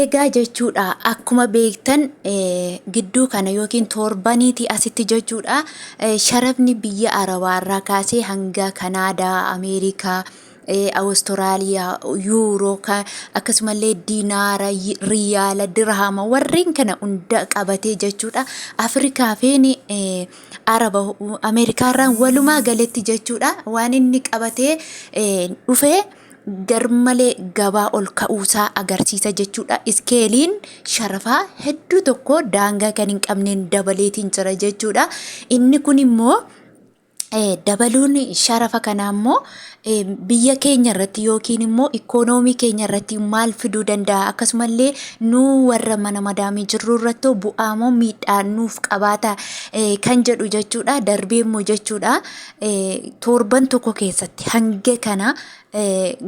Egaa jechuudha akkuma beektan gidduu kana yookiin torbaniitii asitti jechuudha sharafni biyya Arabaa irraa kaasee hanga Kanaadaa, Ameerikaa, Awustiraaliyaa, Yuuroo akkasumallee Diinaara, Riyaala, Dirhaama warreen kana hunda qabatee jechuudha Afrikaa fi Araba Ameerikaa irraan walumaa galatti jechuudha waan inni qabatee dhufee garmalee gabaa ol ka'uusaa agarsiisa jechuudha. Iskeeliin sharafaa hedduu tokko daangaa kan hin qabneen dabaleetiin jira jechuudha. Inni kun immoo dabaluun sharafa kanaa immoo biyya keenya irratti yookiin immoo ikoonoomii keenya irratti maal fiduu danda'a? Akkasumallee nu warra mana madaamii jirru irratti bu'aa moo miidhaa nuuf qabaata kan jedhu jechuudha. Darbee immoo jechuudha torban tokko keessatti hanga kana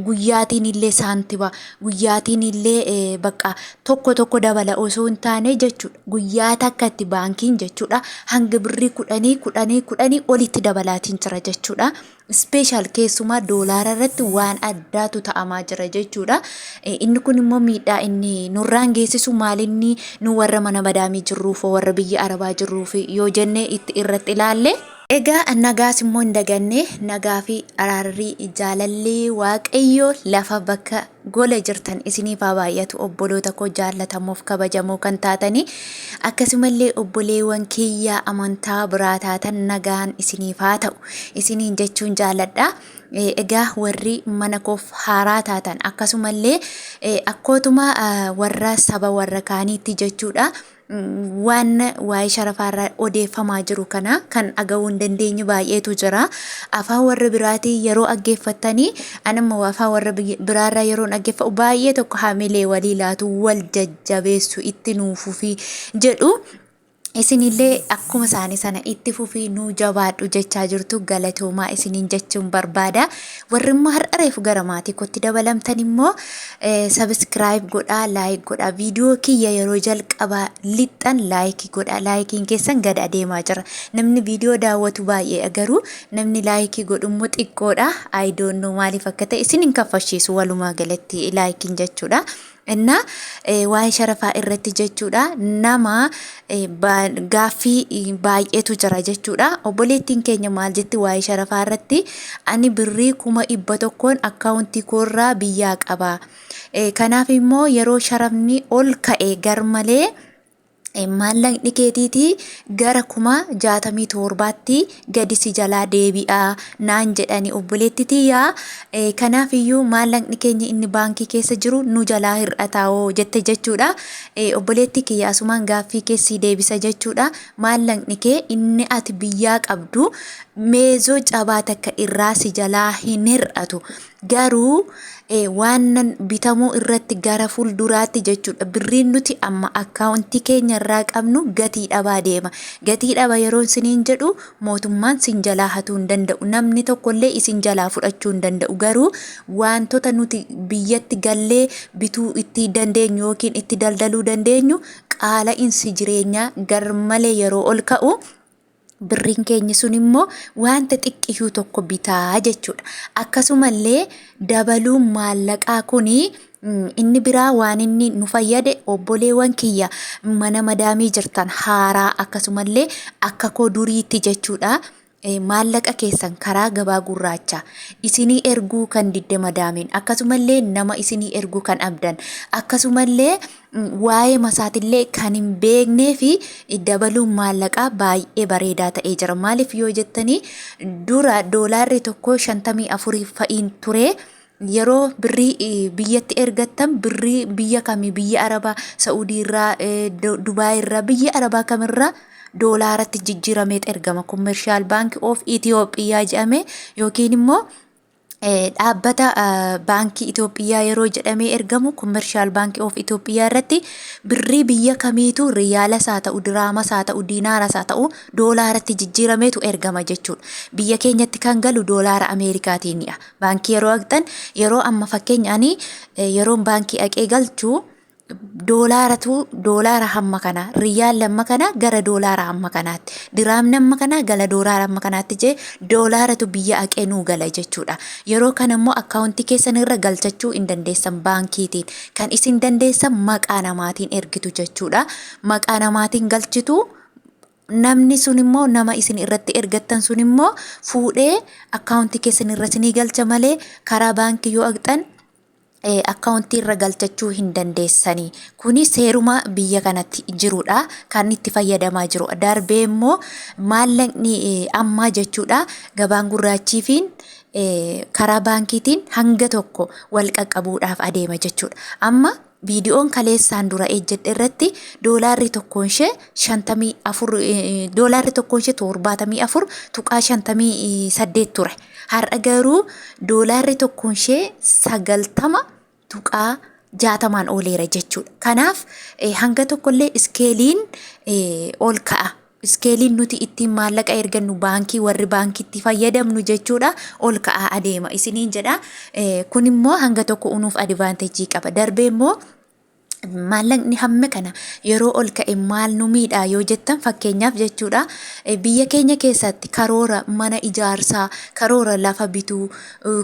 guyyaatiin illee saantiba guyyaatiin illee bakka tokko tokko dabala osoo hin taane jechuudha. Guyyaa takkatti baankiin jechuudha hanga birrii kudhanii kudhanii kudhanii olitti dabalaatiin jira jechuudha. Ispeeshaal keessumaa doolaara irratti waan addaatu ta'amaa jira jechuudha. Inni kun immoo miidhaa inni nurraan geessisu maalinni nu warra mana madaamii jirruuf warra biyya arabaa jirruuf yoo jenne itti irratti ilaalle. Egaa nagaas immoo hin daganne, nagaa fi araarri jaalalli Waaqayyoo lafa bakka gola jirtan isiniif haa baay'atu obboloota koo jaallatamoof kabajamoo kan taatanii, akkasumallee obboleewwan kiyyaa amantaa biraa taatan nagaan isiniif haa ta'u isiniin jechuun jaalladha. Egaa warri mana koof haaraa taatan akkasumallee akkootuma warra saba warra kaaniitti jechuudha. Waan waa'ee sharafaarraa odeeffamaa jiru kana kan dhaga'uu hin dandeenye baay'eetu jira. Afaan warra biraatiin yeroo dhaggeeffattanii, anamma afaan warra biraarraa yeroo dhaggeeffatu baay'ee tokko hamilee walii laatu, wal jajjabeessu, itti nuufufii jedhu. Isinillee akkuma isaanii sana itti fufii nuu jabaadhu jechaa jirtu, galatoomaa isiniin jechuun barbaada. Warri immoo har'a reefu gara maatii kootti dabalamtan immoo subscribe godhaa, like godhaa. Viidiyoo kiyya yeroo jalqabaa lixxan like godhaa. Laayikiin keessan gad adeemaa jira. Namni viidiyoo daawwatu baay'eedha, garuu namni like godhu immoo xiqqoodha. I don't know maaliif akka ta'e, isin hin kaffalchiisu walumaa galatti laayikiin jechuudha. Innaa waa'ee sharafaa irratti jechuudha nama gaaffii baay'eetu jira jechuudha. Obboleettiin keenya maal jetti waa'ee sharafaa irratti? Ani birrii 100,000 akkaawuntii koorraa biyyaa qaba. Kanaaf immoo yeroo sharafni ol ka'e garmalee maallaqni keetiitii gara 67,000tti gadi si jalaa deebi'a naan jedhani obboleetti tiyyaa. Kanaaf iyyuu maallaqni keenya inni baankii keessa jiru nu jalaa hir'ataawoo jette jechuudha. Obboleetti kiyya, asumaan gaaffii keessii deebisa jechuudha. Maallaqni kee inni ati biyyaa qabdu meezoo cabaa takka irraa si jalaa hin hir'atu. Garuu waan bitamuu irratti gara fuulduraatti jechuudha. Birriin nuti amma akkaawuntii keenya irraa qabnu gatii dhabaa deema. Gatii dhaba yeroo isiniin jedhu mootummaan sin jalaa hatuu hin danda'u. Namni tokkollee isin jalaa fudhachuu hin danda'u. Garuu wantoota nuti biyyatti gallee bituu itti dandeenyu yookiin itti daldaluu dandeenyu qaala'insi jireenyaa garmalee yeroo ol ka'u birriin keenya sun immoo wanta xiqqishuu tokko bitaa jechuudha. Akkasumallee dabaluun maallaqaa kuni inni biraa waan inni nu fayyade, obboleewwan kiyya mana madaamii jirtan haaraa akkasumallee akka koo duriitti jechuudha. Maallaqa keessan karaa gabaa gurraachaa isinii erguu kan didde madaamiin, akkasumallee nama isinii erguu kan abdan, akkasumallee waa'ee masaatillee kan hin beeknee fi dabaluun maallaqaa baay'ee bareedaa ta'ee jira. Maaliif yoo jettanii, dura doolaarri tokko 54 fa'iin ture. Yeroo birrii biyyatti ergattan, birrii biyya kamii, biyya Arabaa, Sa'udii irraa, Dubaay irraa, biyya Arabaa kamirraa doolaaratti jijjiiramee ergama. Commercial Bank of Ethiopia jedhame yookiin immoo dhaabbata baankii Itoophiyaa yeroo jedhamee ergamu, Commercial Bank of Ethiopia irratti birrii biyya kamiitu, riyaalas haa ta'u, diraamas haa ta'u, diinaaras haa ta'u, doolaaratti jijjiirameetu ergama jechuudha. Biyya keenyatti kan galu doolaara Ameerikaatiinidha. Baankii yeroo haqxan, yeroo amma fakkeenya ani yeroon baankii haqee galchu Doolaaratu doolaara hamma kana, riyyaalli hamma kana gara doolaara hamma kanaatti, diraamni hamma kana gara doolaara hamma kanaatti jee doolaaratu biyya haqee nuu gala jechuudha. Yeroo kana immoo akkaawuntii keessan irra galchachuu hin dandeessan baankiitiin. Kan isin dandeessan maqaa namaatiin ergitu jechuudha. Maqaa namaatiin galchitu, namni sun immoo, nama isin irratti ergattan sun immoo fuudhee akkaawuntii keessan irra isinii galcha malee karaa baankii yoo haqxan akkaawuntii irra galchachuu hin dandeessanii. Kuni seeruma biyya kanatti jirudha. Kan itti fayyadamaa jiru. Darbee immoo maallaqni ammaa jechuudha. Gabaan gurraachiifiin karaa baankiitiin hanga tokko wal qaqqabuudhaaf adeema jechuudha. Amma viidiyoon kaleessaan dura ejjedhe irratti doolaarri tokkoon ishee 54, doolaarri tokkoon ishee 74.58 ture. Har'a garuu doolaarri tokkoon ishee 90.60n ooleera jechuudha. Kanaaf hanga tokkollee iskeeliin ol ka'a. Iskeeliin nuti ittiin maallaqa ergannu baankii, warri baankiitti fayyadamnu jechuudha, ol ka'aa adeema isiniin jedha. Kun immoo hanga tokko unuuf advantage qaba. Darbee immoo maallaqni hamma kana yeroo ol ka'e maal nu miidhaa yoo jettan, fakkeenyaaf jechuudha, biyya keenya keessatti karoora mana ijaarsaa, karoora lafa bituu,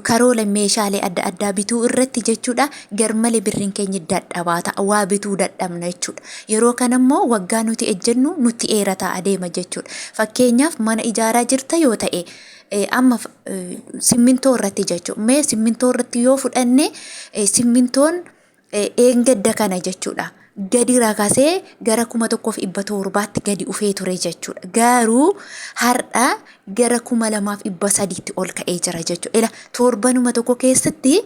karoora meeshaalee adda addaa bituu irratti jechuudha, garmalee birriin keenya dadhabaa ta'a, waa bituu dadhabna jechuudha. Yeroo kana immoo waggaa nuti ejjennu nutti dheerataa adeema jechuudha. Fakkeenyaaf mana ijaaraa jirta yoo ta'e, amma simmintoo irratti jechuudha. Mee simmintoo irratti yoo fudhanne, simmintoon eengadda kana jechuudha, gadi rakasee gara 1700tti gadi dhufee ture jechuudha. Garuu har'a gara 2300tti ol ka'ee jira jechuudha. Ila torbanuma tokko keessatti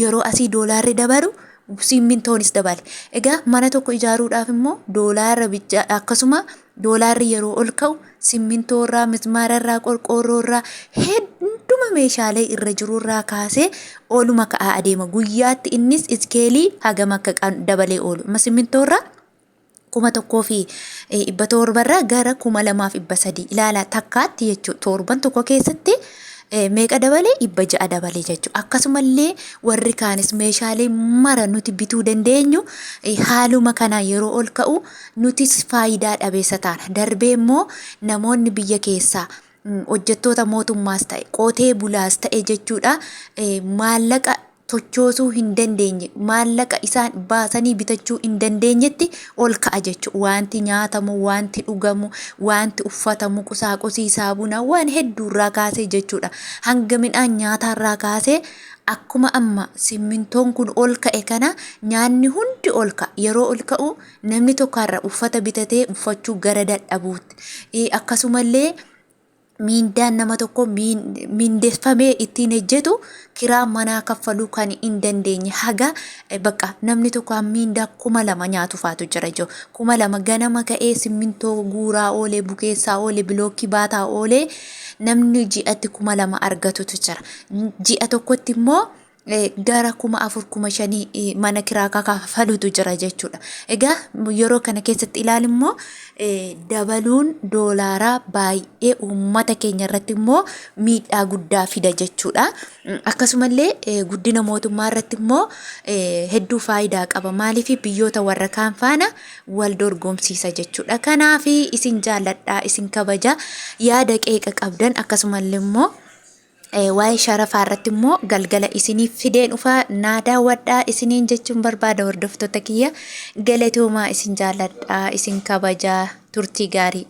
yeroo asii doolaarri dabalu simmintoonis dabale. Egaa mana tokko ijaaruudhaaf immoo doolaara bicha, akkasuma doolaarri yeroo ol ka'u simmintoo irraa, mismaara irraa, qorqoorroo irraa, hedduma meeshaalee irra jiru irraa kaasee oluma ka'aa adeema. Guyyaatti innis iskeelii hagam akka dabalee oolu. Amma simmintoo irraa 1700 irraa gara 2300 ilaala, takkaatti jechuudha. Torban tokko keessatti meeqa dabalee? 600 dabalee jechuudha. Akkasumallee warri kaanis meeshaalee mara nuti bituu dandeenyu haaluma kanaan yeroo ol ka'u nutis faayidaa dhabeessa taana. Darbee immoo namoonni biyya keessaa hojjettoota mootummaas ta'e qotee bulaas ta'e jechuudha, maallaqa tochoosuu hin dandeenye, maallaqa isaan baasanii bitachuu hin dandeenyetti ol ka'a jechuudha. Wanti nyaatamu, wanti dhugamu, wanti uffatamu, qusaaqusii, saabunaa, waan hedduurraa kaasee jechuudha. Hanga midhaan nyaataarraa kaasee akkuma amma simmintoon kun ol ka'e kana nyaanni hundi ol ka'a. Yeroo ol ka'u namni tokko har'a uffata bitatee uffachuu gara dadhabuutti. Akkasumallee miindaan nama tokko miindeffamee ittiin hojjetu kiraa manaa kaffaluu kan hin dandeenye haga bakka namni tokko miindaa 2000 nyaatu faatu jira jiru. 2000 ganama ka'ee simmintoo guuraa oolee, bukeessaa oolee, bilookii baataa oolee namni ji'atti 2000 argatutu jira. Ji'a tokkotti immoo gara 4000, 5000 mana kiraa kaffalutu jira jechuudha. Egaa yeroo kana keessatti ilaali immoo dabaluun doolaaraa baay'ee uummata keenya irratti immoo miidhaa guddaa fida jechuudha. Akkasumallee guddina mootummaa irratti immoo hedduu faayidaa qaba. Maaliif? Biyyoota warra kaan faana wal dorgomsiisa jechuudha. Kanaaf isin jaalladhaa, isin kabaja, yaada qeeqa qabdan akkasumallee immoo waa'ee sharafaa irratti immoo galgala isiniif fideen dhufaa, naa daawwadhaa isiniin jechuun barbaada. Hordoftoota kiyya, galatoomaa, isin jaalladhaa, isin kabajaa, turtii gaarii.